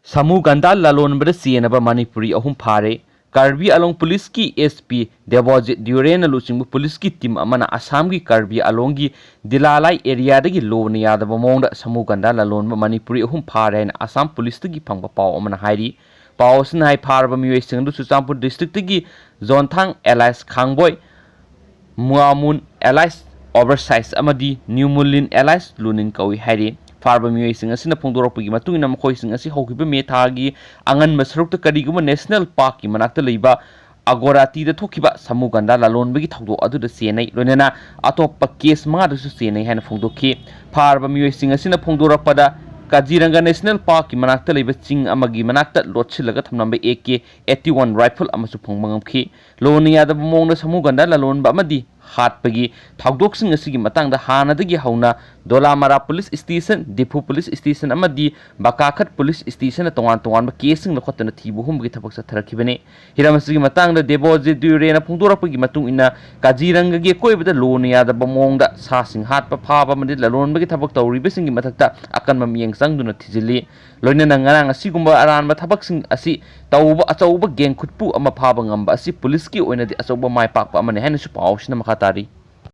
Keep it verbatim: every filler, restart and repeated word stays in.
ꯁꯥꯃꯨ ꯒꯟꯗꯥ ꯂꯂꯣꯟꯕꯗ ꯆꯦꯟꯅꯕ ꯃꯅꯤꯄꯨꯔꯤ ꯑꯍꯨꯝ ꯐꯥꯔꯦ꯫ ꯀꯥꯔꯕꯤ ꯑꯂꯣꯡ ꯄꯨꯂꯤꯁꯀꯤ ꯑꯦꯁ ꯄꯤ ꯗꯦꯕꯣꯖꯤꯠ ꯗ꯭ꯌꯨꯔꯦꯟꯅ ꯂꯨꯆꯤꯡꯕ ꯄꯨꯂꯤꯁꯀꯤ ꯇꯤꯝ ꯑꯃꯅ ꯑꯁꯥꯝꯒꯤ ꯀꯥꯔꯕꯤ ꯑꯂꯣꯡꯒꯤ ꯗꯤꯂꯥꯂꯥꯏ ꯑꯦꯔꯤꯌꯥꯗꯒꯤ ꯂꯣꯅ ꯌꯥꯗꯕ ꯃꯑꯣꯡꯗ ꯁꯥꯃꯨ ꯒꯟꯗꯥ ꯂꯂꯣꯟꯕ ꯃꯅꯤꯄꯨꯔꯤ ꯑꯍꯨꯝ ꯐꯥꯔꯦ ꯍꯥꯏꯅ ꯑꯁꯥꯝ ꯄꯨꯂꯤꯁꯇꯒꯤ ꯐꯪꯕ ꯄꯥꯎ ꯑꯃꯅ ꯍꯥꯏꯔꯤ꯫ ꯄꯥꯎ ꯑꯁꯤꯅ ꯍꯥꯏ, ꯐꯥꯔꯕ ꯃꯤꯑꯣꯏꯁꯤꯡ ꯑꯗꯨ ꯆꯨꯔꯆꯥꯟꯄꯨꯔ ꯗꯤꯁꯇ꯭ꯔꯤꯛꯇꯒꯤ ꯖꯣꯟꯊꯥꯡ ꯑꯦꯂꯥꯏꯁ ꯈꯥꯡꯕꯣꯏ, ꯃꯨꯑꯥꯃꯨꯟ ꯑꯦꯂꯥꯏꯁ ꯑꯣꯚꯔꯁꯥꯏꯖ ꯑꯃꯗꯤ ꯅ꯭ꯌꯨꯃꯨꯂꯤꯟ ꯑꯦꯂꯥꯏꯁ ꯂꯨꯅꯤꯟ ꯀꯧꯏ ꯍꯥꯏꯔꯤ꯫ ꯐꯥꯔꯕ ꯃꯤꯑꯣꯏꯁꯤꯡ ꯑꯁꯤꯅ ꯐꯣꯡꯗꯣꯔꯛꯄꯒꯤ ꯃꯇꯨꯡ ꯏꯟꯅ, ꯃꯈꯣꯏꯁꯤꯡ ꯑꯁꯤ ꯍꯧꯈꯤꯕ ꯃꯦ ꯊꯥꯒꯤ ꯑꯉꯟꯕ ꯁꯔꯨꯛꯇ ꯀꯔꯤꯒꯨꯝꯕ ꯅꯦꯁꯅꯦꯜ ꯄꯥꯔꯛꯀꯤ ꯃꯅꯥꯛꯇ ꯂꯩꯕ ꯑꯒꯣꯔꯥꯇꯤꯗ ꯊꯣꯛꯈꯤꯕ ꯁꯥꯃꯨ ꯒꯟꯗꯥ ꯂꯂꯣꯟꯕꯒꯤ ꯊꯧꯗꯣꯛ ꯑꯗꯨꯗ ꯆꯦꯟꯅꯩ, ꯂꯣꯏꯅꯅ ꯑꯇꯣꯞꯄ ꯀꯦꯁ ꯃꯉꯥꯗꯁꯨ ꯆꯦꯟꯅꯩ ꯍꯥꯏꯅ ꯐꯣꯡꯗꯣꯛꯈꯤ꯫ ꯐꯥꯔꯕ ꯃꯤꯑꯣꯏꯁꯤꯡ ꯑꯁꯤꯅ ꯐꯣꯡꯗꯣꯔꯛꯄꯗ, ꯀꯥꯖꯤꯔꯪꯒ ꯅꯦꯁꯅꯦꯜ ꯄꯥꯔꯛꯀꯤ ꯃꯅꯥꯛꯇ ꯂꯩꯕ ꯆꯤꯡ ꯑꯃꯒꯤ ꯃꯅꯥꯛꯇ ꯂꯣꯠꯁꯤꯜꯂꯒ ꯊꯝꯂꯝꯕ A K eighty one rifle ꯑꯃꯁꯨ ꯐꯪꯕ ꯉꯝꯈꯤ꯫ ꯂꯣꯅ ꯌꯥꯗꯕ ꯃꯑꯣꯡꯗ ꯁꯥꯃꯨ ꯒꯟꯗꯥ ꯂꯂꯣꯟꯕ ꯑꯃꯗꯤ ꯍꯥꯠꯄꯒꯤ ꯊꯧꯗꯣꯛꯁꯤꯡ ꯑꯁꯤꯒꯤ ꯃꯇꯥꯡꯗ ꯍꯥꯟꯅꯗꯒꯤ ꯍꯧꯅ ꯗꯣꯂꯥꯃꯔꯥ ꯄꯨꯂꯤꯁ ꯁ꯭ꯇꯦꯁꯟ, ꯗꯤꯐꯨ ꯄꯨꯂꯤꯁ ꯁ꯭ꯇꯦꯁꯟ ꯑꯃꯗꯤ ꯕꯀꯥꯈꯠ ꯄꯨꯂꯤꯁ ꯁ꯭ꯇꯦꯁꯟꯅ ꯇꯣꯉꯥꯟ ꯇꯣꯉꯥꯟꯕ ꯀꯦꯁꯁꯤꯡ ꯂꯧꯈꯠꯇꯨꯅ ꯊꯤꯕ ꯍꯨꯝꯕꯒꯤ ꯊꯕꯛ ꯆꯠꯊꯔꯛꯈꯤꯕꯅꯤ꯫ ꯍꯤꯔꯝ ꯑꯁꯤꯒꯤ ꯃꯇꯥꯡꯗ ꯗꯦꯕꯣꯖꯤꯠ ꯗ꯭ꯌꯨꯔꯦꯅ ꯐꯣꯡꯗꯣꯔꯛꯄꯒꯤ ꯃꯇꯨꯡ ꯏꯟꯅ, ꯀꯥꯖꯤꯔꯪꯒꯒꯤ ꯑꯀꯣꯏꯕꯗ ꯂꯣꯅ ꯌꯥꯗꯕ ꯃꯑꯣꯡꯗ ꯁꯥꯁꯤꯡ ꯍꯥꯠꯄ, ꯐꯥꯕ ꯑꯃꯗꯤ ꯂꯂꯣꯟꯕꯒꯤ ꯊꯕꯛ ꯇꯧꯔꯤꯕꯁꯤꯡꯒꯤ ꯃꯊꯛꯇ ꯑꯀꯟꯕ ꯃꯤꯠꯌꯦꯡ ꯆꯪꯗꯨꯅ ꯊꯤꯖꯤꯜꯂꯤ꯫ ꯂꯣꯏꯅꯅ ꯉꯔꯥꯡ ꯑꯁꯤꯒꯨꯝꯕ ꯑꯔꯥꯟꯕ ꯊꯕꯛꯁꯤꯡ ꯑꯁꯤ ꯇꯧꯕ ꯑꯆꯧꯕ ꯒꯦꯡ ꯈꯨꯠꯄꯨ ꯑꯃ ꯐꯥꯕ ꯉꯝꯕ ꯑꯁꯤ ꯄꯨꯂꯤꯁꯀꯤ ꯑꯣꯏꯅꯗꯤ ꯑꯆꯧꯕ ꯃꯥꯏ ꯄꯥꯛꯄ ꯑꯃꯅꯤ ꯍꯥꯏꯅꯁꯨ ꯄꯥꯎꯁꯤꯅ ꯃꯈꯥ ꯇꯥꯔꯤ꯫